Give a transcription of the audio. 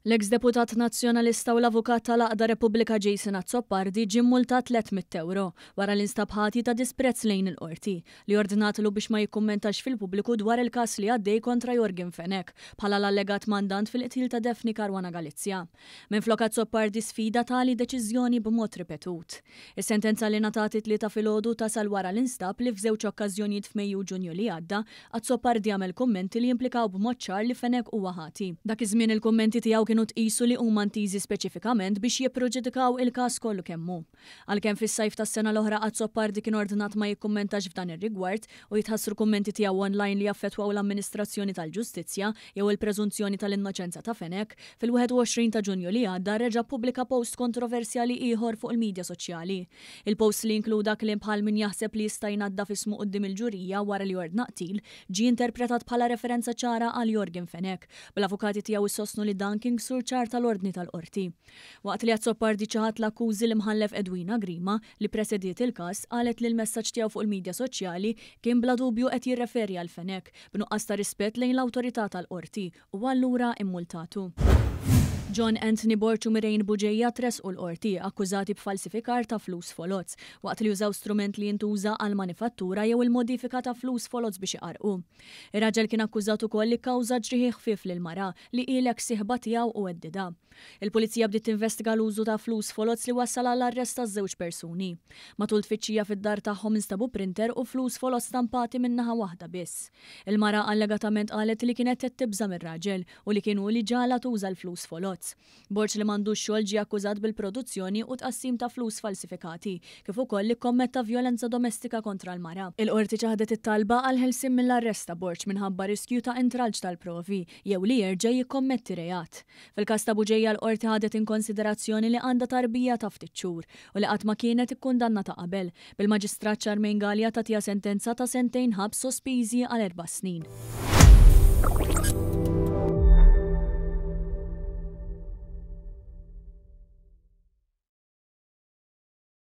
L-eks deputat Nazzjonalista u l-avukat tal-għaqda Repubblika Jason Azzopardi ġie mmultat 300 ewro wara li nstab ħati ta' disprezz lejn il-Qorti, li ordnatlu biex ma jikkummentax fil-pubbliku dwar il-każ li għaddej kontra Yorgen Fenech bħala l-allegat mandant fil-qtil ta' Daphne Caruana Galizia. Minflok Azzopardi sfida tali deċiżjoni b'mod ripetut. Is-sentenza li ngħatat it-Tlieta filgħodu tasal wara li nstab li f'żewġ okkażjonijiet f'Mejju u Ġunju li għadda, Azzopardi għamel kummenti li jimplikaw b'mod ċar li Fenech huwa ħati. Dak iż-żmien il-kummenti tiegħu kienu tqisu li huma ntiżi speċifikament biex jipproġudikaw il-każ kollu kemm hu. Għalkemm fis-sajf tas-sena l-oħra Azzopardi kien ordnat ma jikkummentax f'dan ir-rigward u jitħassru kummenti tiegħu online li jaffettwaw l-amministrazzjoni tal-ġustizzja jew il-preżunzjoni tal-innoċenza ta' Fenech, fil-21 ta' Ġunju li għadda reġa' ppubblika post kontroversjali ieħor fuq il-midja soċjali. Il-post li inkluda kliem bħal min jaħseb li jista' jnaddaf ismu quddiem il-ġurija wara li ordna qtil, ġie interpretat bħala referenza ċara għal Yorgen Fenech, bl-avukati tiegħu jsostnu li dan kien ksur ċar tal-ordni tal-Qorti. Waqt li Azzopardi ċaħad l-akkużi l-Imħallef Edwina Grima, li ppresediet il-każ, qalet li l-messaġġ tiegħu fuq il-midja soċjali kien bla dubju qed jirreferi għal Fenech, b'nuqqas ta' rispett lejn l-awtorità tal-Qorti, u allura immultatu. John Anthony Borg u Mireille Bugeja tressqu l-Qorti, akkużati b'falsifikar ta' flus foloz, waqt li użaw strument li jintuża għall-manifattura jew il-modifika ta' flus foloz biex iqarrqu. Ir-raġel kien akkużat ukoll li kkawża ġrieħi ħfief lil mara, li hi l-eks sieħba tiegħu u għeddidha. Il-Pulizija bdiet tinvestiga l-użu ta' flus foloz li wassal għall-arrest taż-żewġ persuni. Matul tfittxija fid-dar tagħhom instabu printer u flus foloz stampati minn naħa waħda biss. Il-mara allegatament qalet li kienet qed tibża' mir-raġel u li kien hu li ġagħalha tuża l-flus foloz. Borg li m'għandux xogħol ġie akkużat bil-produzzjoni u tqassim ta' flus falsifikati, kif ukoll li kkommetta vjolenza domestika kontra l-mara. Il-Qorti ċaħdet it-talba għall-ħelsien mill-arrest ta' Borg minħabba riskju ta' intralċ tal-provi jew li jerġa' jikkommetti reat. Fil-każ ta' Bugeja l-Qorti ħadet inkonsiderazzjoni li għandha tarbija ta' ftit xhur u li qatt ma kienet ikkundannata qabel, bil-Maġistrat Charmaine Galea tagħtiha sentenza ta' sentejn ħabs sospiżi għal erba' snin.